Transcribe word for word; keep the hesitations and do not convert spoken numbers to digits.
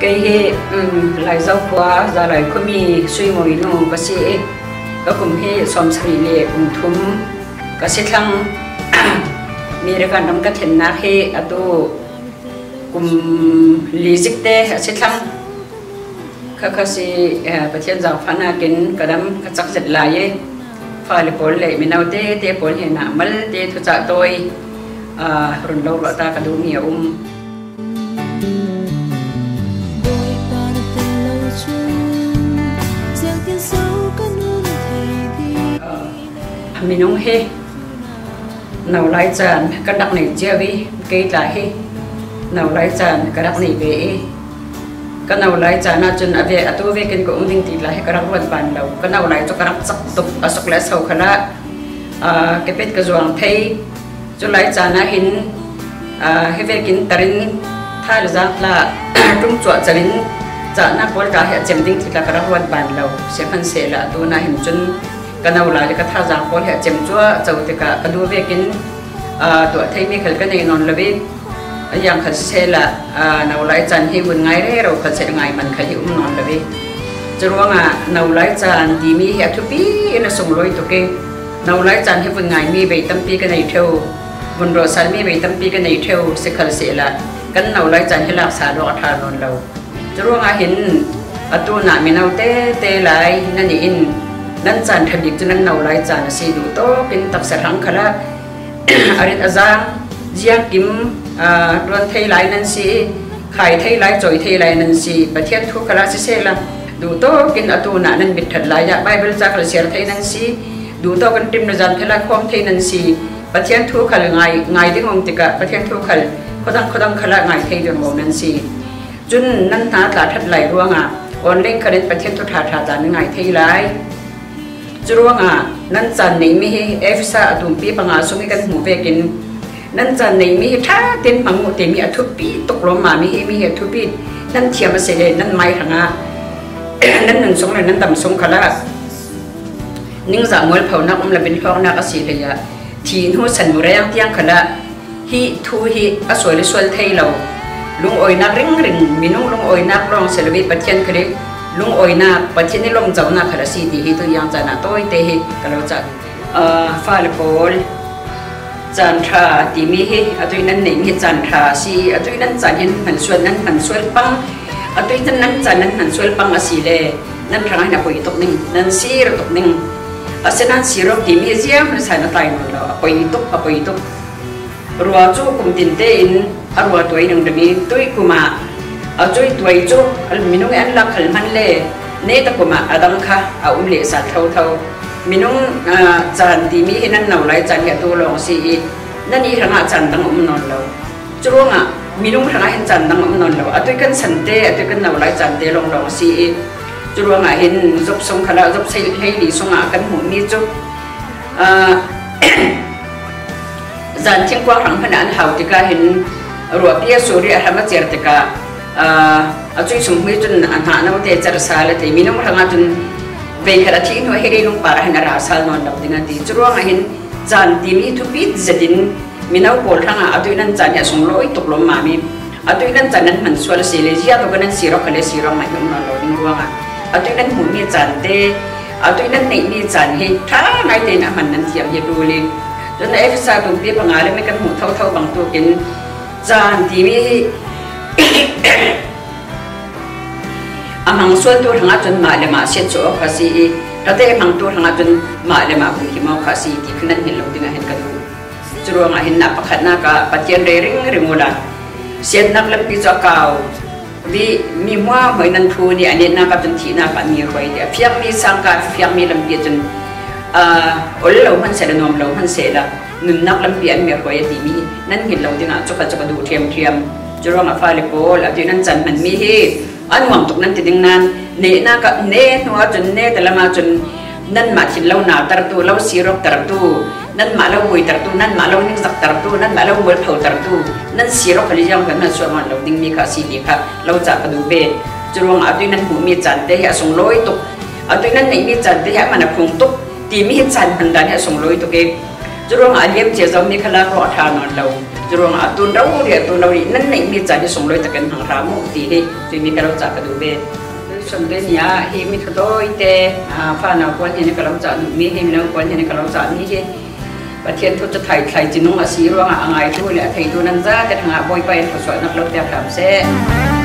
Kei hi, um, Laizo khua, Zalai khuami Suimawinu ka si i, ka kum hi sawmsarih le kum thum ka si thlang. American ram ka thennak hi atu kum li zikte a si thlang. Kha kha si, eh, Pathian zaangfahnakin ka dam ka cak zet lai i, fale pawl le mino tete pawl hnenah malte thucah tawi, ah, run lo ruah ta ka duhmi a um. Bawipa na tel lo cun, ziangtin so kan um thei ding? Ah, minung hi no lai caan kan rak nei cio i, kei tla hi no lai caan ka rak nei ve i, ka no lai caan ahcun a ve, atu vekin ka um ding ti tla hi ka rak ruat ban lo. Ka no lai cu ka rak cak tuk, a suk le a so khalah, aa, ka pet ka zuang thei. Cu lai caan ah hin, aa, hi vekin tarin tha le zaang tla ṭumcuah celin cahnak pawl tla hi a cem ding ti tla ka rak ruat ban lo. Sihmanhsehlaw atu nah hin cun ka no lai le ka thazaang pawl hi a cem cuahco tikah ka duh vekin, aa, tuah theimi khal ka nei nawn lo i, a ziang khal sisehla, aa, no lai caan hi vun ngai rero khal seh, ngai man khal hi um nawn lo i. Curuangah no lai caan timi hi a thupi in a sunglawi tuk i, no lai caan hi vun ngaimi vei tampi ka nei ṭheu, vun rawhsalmi vei tampi ka nei ṭheu, sikhalsehla kan no lai caan hi laksa lawk a ṭha nawn lo. Curuangah hin atu nah mino tete lai nan i in nan caan ṭha bik cu nan no lai caan a si. Duh tawkin taksa hrang khalah a rit a zaang, ziangkim, aa, ṭuan thei lai nan si i, khai thei lai, cawi thei lai nan si. Pathian thu khalah sisehla duh tawkin atu nah nan mit ṭhat lai ah Baibal ca khal siar thei nan si. Duh tawkin ṭim le zan khalah khawm thei nan si. Pathian thu khal ngai, ngai ding um tikah Pathian thu khal khuadang khuadang khalah ngai thei ding um nan si. Cun nan hna tla ṭhat lai ruangah online khalin Pathian thu ṭha ṭha tla nan ngai thei lai. Curuangah nan caan neimi hi Efesa a tumpi panga sung i kan hmuh vekin nan caan neimi hi ṭha tein hmang uh timi a thupi tuk lawmmami hi, mi hi a thupi. Nan thiam a si le nan mai hrangah nan nun sung le nan dam sung khalah ningzah mualphonak um le binhlawknak a si hlei ah thih hnu san mu reng tiang khalah hi thu hi a sual i sual thei lo, lungawinak ringring, minung lungawinak lawng si lo i Pathian khal i lungawinak, Pathian i lawmconak khal a si ti hi tu ziang caan ah tawite hi ka lo cah. Aa, fale pawl, caan ṭha timi hi atu i nan neihmi hi caan ṭha a si i, atu i nan caan hi nan hmansual, nan hmansual pang, atu i nan caan nan hmansual pang a si le nan hrangah hin a poi tuk ning, nan sir tuk ning. Asinain sir awk timi hi ziang hmasa in a tlai nawn lo, a poi tuk, a poi tuk. Rua cu kum tinte in a rua tuai dingding i, tui kum ah a cui tuai cu minung i an lak khal hman le neta kum ah a dang kha a um lehsat thotho. Minung, aa, caan timi hi nan no lai caan hi atu lawng a si i, nan i hrangah caan dang a um nawn lo. Curuangah minung hrangah hin caan dang a um nawn lo. Atu i kan sante, atu i kan no lai cante lawnglawng a si i, curuangah hin Job sung khalah, Job sei hlei li sungah kan hmuhmi cu, aa, zan thingkuang hrang hmanh ah an hau tikah hin ruahpi a sur i a hram a ciar tikah, aa, a cui sung hmui cun a hnah note cer sal a ti. Minung hrangah cun veikhat a thih hnu ah hi leilung par ah hin a ra sal nawn lo ding a ti. Curuangah hin caan timi thupi zetin mino pawl hrangah atu i nan caan hi a sunglawi tuk lawmmami, atu i nan caan nan hmansual a si le ziah tuk i nan sir awk khal le sir awk mah hi um nawn lo ding ruangah atu i nan hmuhmi caan te, atu i nan neihmi caan hi ṭha ngai tein a hman nan thiam hi a ṭul i, cun Efesa tumpi panga le mi kan hmuh thotho bangtuk in caan timi hi a hmangsualtu hrangah cun mah le mah siatsuah awk kha a si i, ṭhate hmangtu hrangah cun mah le mah humhim awk kha a si ti kha nan hngilh lo dingah hin ka duh. Curuangah hin a pakhatnak ah Pathian rei ringring uhla, siatnak lampi cu a kau, mi hmuahhmuah in an phun i a netnak ah cun thihnak ah mi a hruai ti a fiangmi, sangka a fiangmi lampi ah cun, aa, ol lo hmanhsehla, nuam lo hmanhsehla, nunnak lampi ah an mi a hruai a timi hi nan hngilh lo dingah cu kha cu ka duh ṭhiamṭhiam. Curuangah fale pawl, atu i nan caan hmanmi hi a nuam tuk nan ti ding nain, nehnak ah, neh hnu ahcun, nehte lam ahcun, nanmah thinlung nautertu, lo sir awktertu, nanmah lo buaitertu, nanmah lo ningzaktertu, nanmah lo mualphotertu, nan sir awk khal i ziang hmanh suah nawn lo dingmi kha a si ti kha lo cah ka duh ve. Curuangah atu i nan hmuhmi caan te hi a sunglawi tuk, atu i nan neihmi caan te hi a man a phung tuk timi hi caan hman dan hi a sunglawi tuk i, curuangah a liam cia zomi kha lak ruah a ṭha nawn lo. Curuangah a tun rori, a tun rori nan neih mi caan hi sunglawi takin hang hram uh ti hi tui mi ka lo cah ka duh ve. Sunday ni ah hi mi thudawite, ah, fanau pawl hin ka lo cah duh mi hi, mino pawl hin ka lo cah mi hi. Pathian thu cu thaithlai cinung a si ruangah a ngaitu le a theitu nan zate hangah Bawipa in thluasuahnak lo piak hram seh.